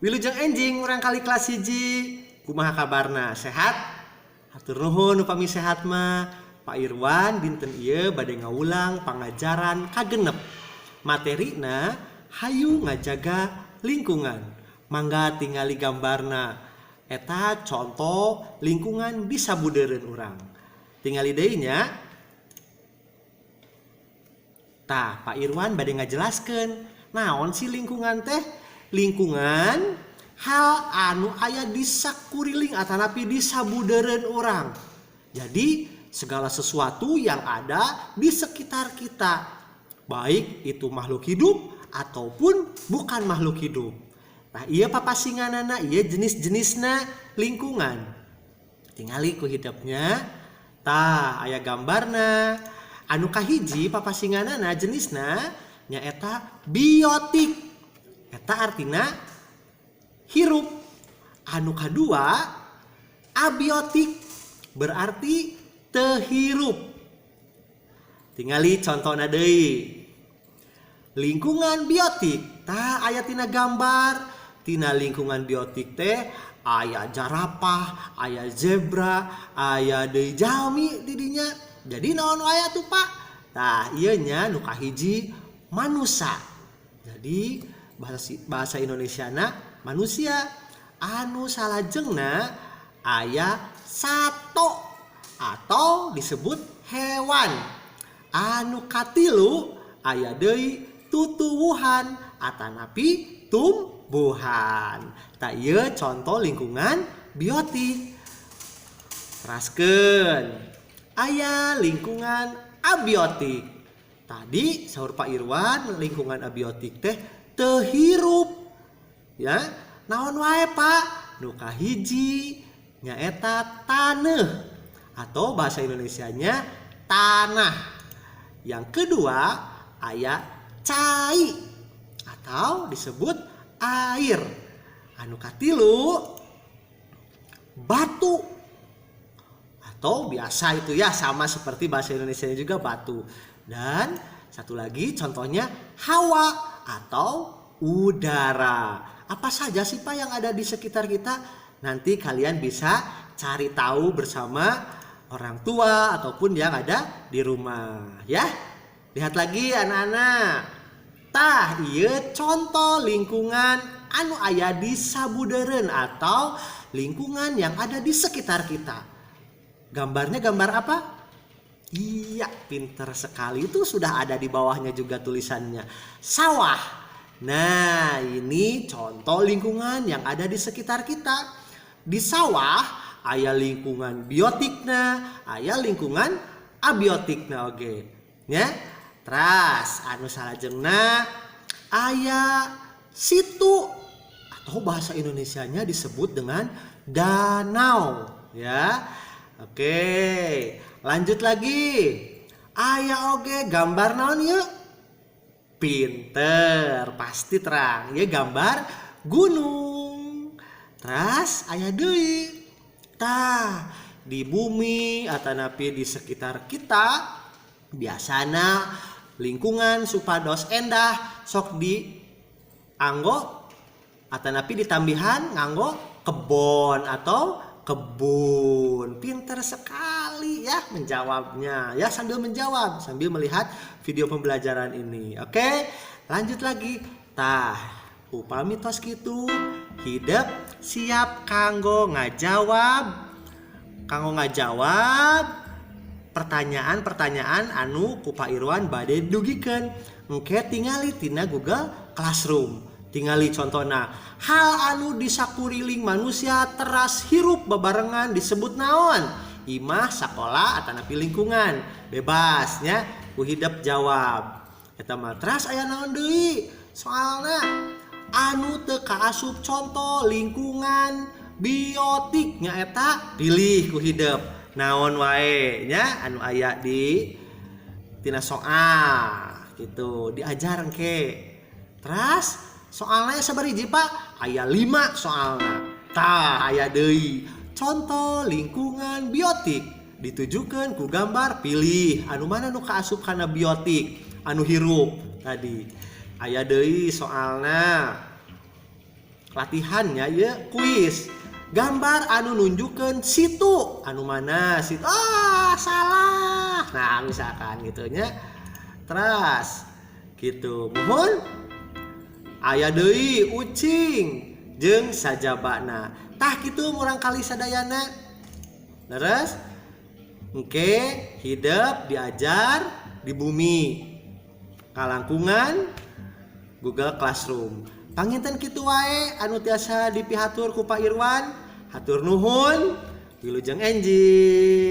Wilujeng enjing murangkalih kelas 1. Kumaha kabarna, sehat? Hatur nuhun upami sehat mah. Pak Irwan dinten ieu bade ngawulang pangajaran kagenep. Materina hayu ngajaga lingkungan. Mangga tingali gambarna. Eta contoh lingkungan di sabudeureun urang. Tingali deui nya. Tah, Pak Irwan bade ngajelaskeun naon sih lingkungan teh? Lingkungan hal anu aya di sakuriling atanapi di sabudeureun urang. Jadi segala sesuatu yang ada di sekitar kita, baik itu makhluk hidup ataupun bukan makhluk hidup. Nah, ieu papasinganana, ieu jenis-jenisna lingkungan. Tingali ku hidep nya. Tah, aya gambarna. Anu kahiji papasinganana jenisna nyaeta biotik. Eta artina hirup. Anu kadua abiotik, berarti teu hirup. Tingali contohna deui. Lingkungan biotik. Tah, aya tina gambar. Tina lingkungan biotik teh aya jarapah, aya zebra, aya deui jalmi di dinya. Jadi naon wae atuh, Pak? Tah, ieu nya nu kahiji manusia. Jadi bahasa bahasa Indonesiana manusia. Anu salajengna aya sato atau disebut hewan. Anu katilu aya deui tutuwuhan atanapi tumbuhan. Tah, ieu contoh lingkungan biotik. Teraskeun. Aya lingkungan abiotik. Tadi saur Pak Irwan, lingkungan abiotik teh teu hirup ya. Naon wae, Pak? Nu kahiji nyaeta taneuh atau bahasa Indonesianya tanah. Yang kedua aya cai atau disebut air. Anu katilu batu atau biasa itu ya, sama seperti bahasa Indonesia juga batu. Dan satu lagi contohnya hawa atau udara. Apa saja sih, Pak, yang ada di sekitar kita? Nanti kalian bisa cari tahu bersama orang tua ataupun yang ada di rumah ya. Lihat lagi, anak-anak. Tah, ieu contoh lingkungan anu aya di sabudeureun atau lingkungan yang ada di sekitar kita. Gambarnya gambar apa? Iya, pinter sekali. Itu sudah ada di bawahnya juga tulisannya. Sawah. Nah, ini contoh lingkungan yang ada di sekitar kita. Di sawah aya lingkungan biotikna, aya lingkungan abiotikna oge. Ya. Teras anu salajengna aya situ atau bahasa Indonesianya disebut dengan danau ya. Oke, lanjut lagi. Aya oge gambar naon yuk? Pinter, pasti terang. Ya, gambar gunung. Teras aya deui. Tah, di bumi atanapi di sekitar kita biasana lingkungan supados endah sok dianggo atanapi ditambihan nganggo kebon atau kebun. Pinter sekali ya menjawabnya ya, sambil menjawab sambil melihat video pembelajaran ini. Oke, lanjut lagi. Tah, upami tos kitu, hidep siap kanggo ngajawab pertanyaan-pertanyaan anu ku Pak Irwan bade dugikeun. Engke tingali tina Google Classroom. Tingali contohna, hal anu di sakuriling manusia teras hirup bebarengan disebut naon? Imah, sekolah, atanapi lingkungan, bebasnya ku hidep jawab eta mah. Teras aya naon deui soalna anu teu kaasup contoh lingkungan biotik nyaeta? Pilih ku hidep naon wae nya anu aya di tina soal gitu, diajar engke. Teras soalnya sabaraha, Pak? Aya 5 soalna. Tah, aya deui contoh lingkungan biotik ditujukan ku gambar, pilih anu mana nu kaasup kana biotik, anu hirup tadi. Aya deui soalna. Latihannya ya, kuis gambar anu nunjukkan situ anu mana situ. Ah, salah. Nah, misalkan gitu nya. Terus gitu, muhun aya deui ucing jeung sajabana. Tah, kitu murangkali sadayana. Terus engke hidep diajar di bumi kalangkungan Google Classroom. Panginten kitu wae anu tiasa dipihatur ku Pak Irwan. Hatur nuhun, wilujeng enjing.